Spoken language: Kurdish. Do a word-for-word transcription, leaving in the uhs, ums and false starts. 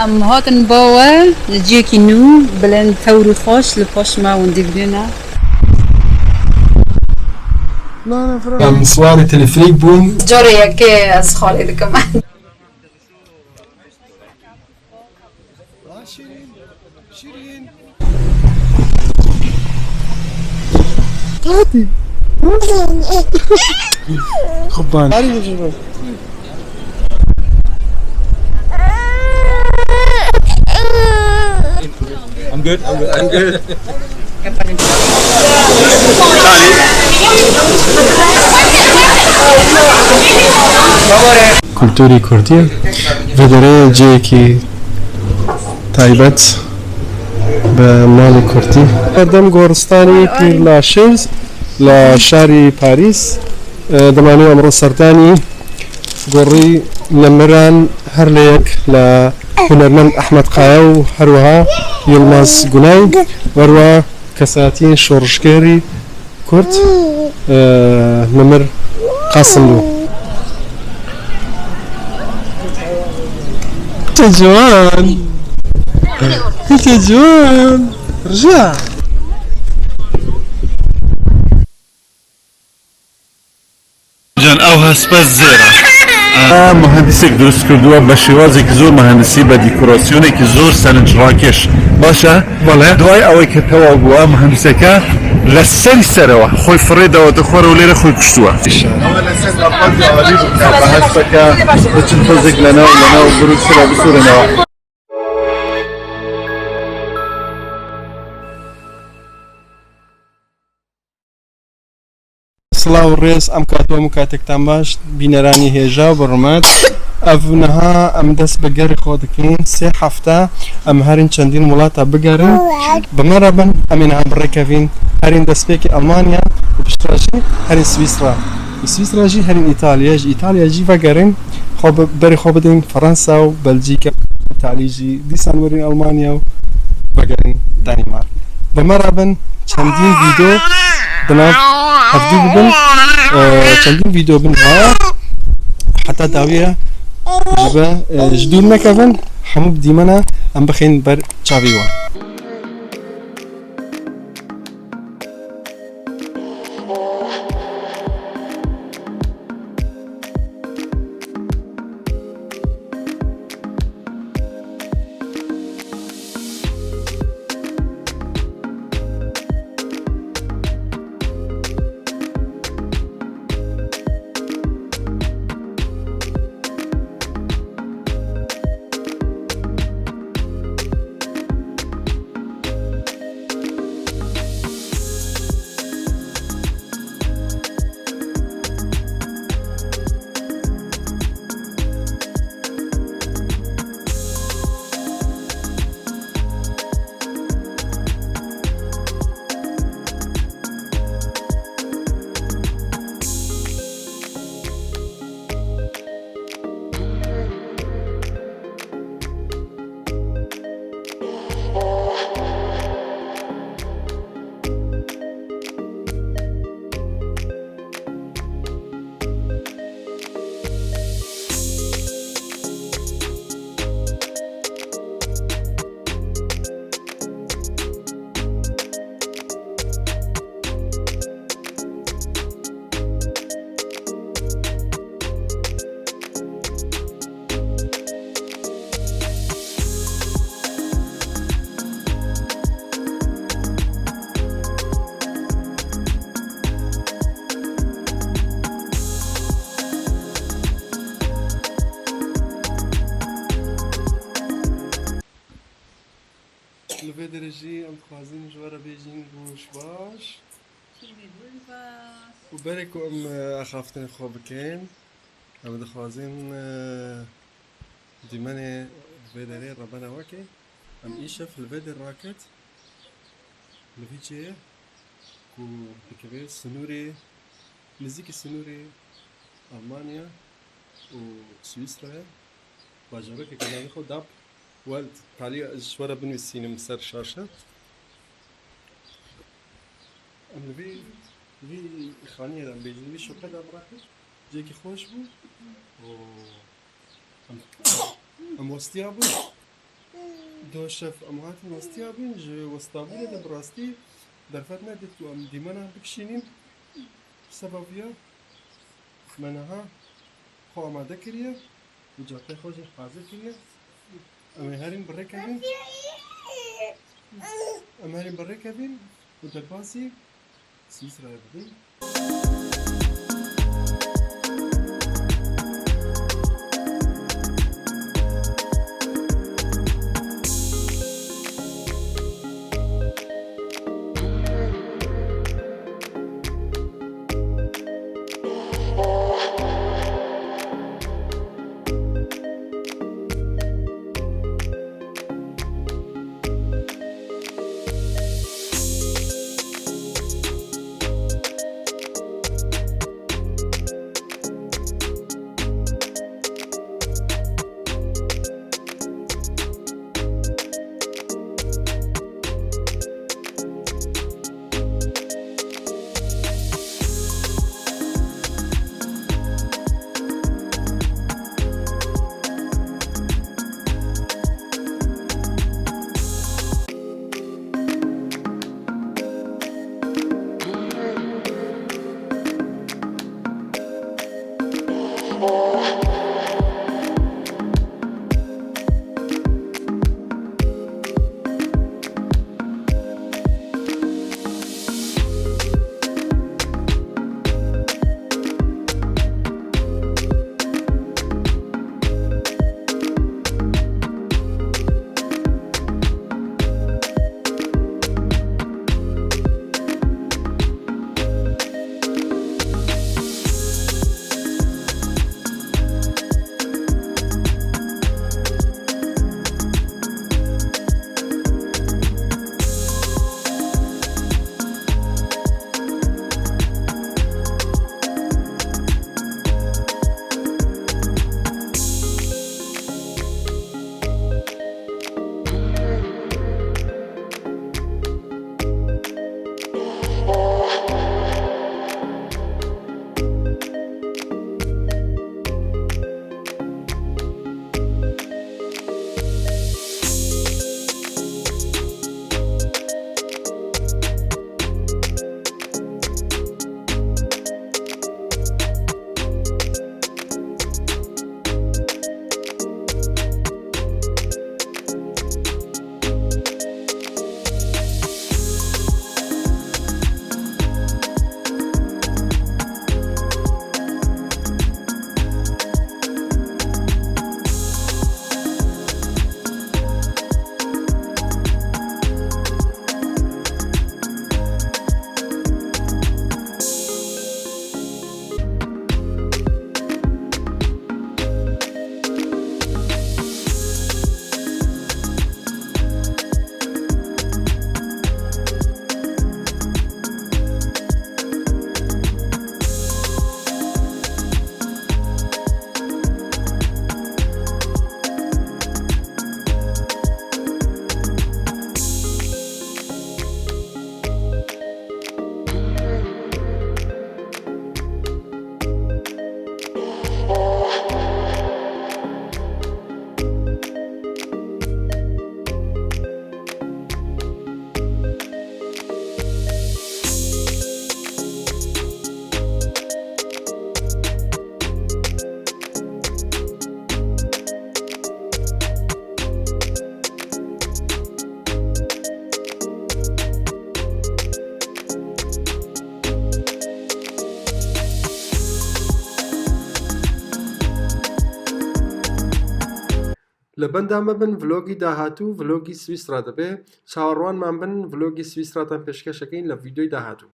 Em hatin ba we li cihekî nû, bilind, tewr û xweş li paş me wendî bigihîne. Em siwarê telefrîk bûn. Carê yekê ez xalê dikim. Hadi. Kurban. I'm good, I'm good, I'm good. Kulturî Kurdî, vê derê cihekî taybet bi malê Kurdî. Berdem goristanî Pîr Laşiz li şarî Parîs, e, dimanî emro serdanî gorî nemiran her lê yek li hunermend Ehmed Kaya û her wiha Yilmaz Gunay, û her wiha kesayetiyên şorişgerî Kurd, e, Nemir Qasimlu. Te ciwan. Te ciwan. Rja. Can, ew hespe zêr e. Muhendisek dirust kirduwa, be şêwazekî zor muhendisî, be dekorasyonekî zor sevinçrakeş. Baş e? Bale. Duay ew ê ke tewa bû, muhendiseke li serî serewa xwe firê dawa xwe re û lêre xwe kuştuwa. Ew ê li ser daxwazê alî bike, be hespeke biçin tozek li nav, li nav Brukselê bisûrînewa. Silav û rêz, em katiwan û katektan baş, bîneranî hêja û bi rûmet. Ev niha em dest bi gerê xwe dikin, sê hefte em herîn çendîn welata bigerin. Bi me re bin, em ê niha bi rê kevin, herîn destpêkê Almanya û piştre jî herîn Swîsra. Û Swîsra jî herîn Îtalya, ji Îtalya jî vegerin, xwe bi, berê xwe bidin Fransa û Belcîka, Îtalî jî dîsan werin Almanya û vegerin Danîmark. Bi me re bin, çendîn vîdeo di nav hevdû bibin, e, çendîn vîdeo bin ha, heta dawiya ji be, e, ji dûr nekevin, hemû bi dîmena em bixin ber çavê wan. Li vê derê jî em dixwazin ji we re bêjin roj baş. Û berê ku em, e, axaftinê xwe bikin, em dixwazin, e, dîmenê vê derê rebena wekê. Em îşev li vê derê raket, li vî cihê ku dikeve sinûrê, nizîkî sinûrê Almanya û Swîsrayê, bajarekê ku navê xwe Dap Welt, talî ez ji we re binivîsînim ser şaşe. Em li vî, vî xaniyê de, em bêjin, vî şoqê de birakin. Cihekî xweş bû. Û em, em westiya bûn. Do şev em hatin westiya bîn ji Westanbûlê de, bi rastî derfet nedît ku em dîmena bikişînîn. Seba vî ya me niha xwe amade kiriye û cakê xwe jî hazir kiriye. Em ê herîn bi rê kevin. Em herîn bi rê kevin û derbasî Swîsrayê bibin. Li benda me bin, vlogî dahatû, vlogî Swîsra dibe. Çawarwan man bin, vlogî Swîsratan pêşkeş ekeyin li vîdeoyî dahatû.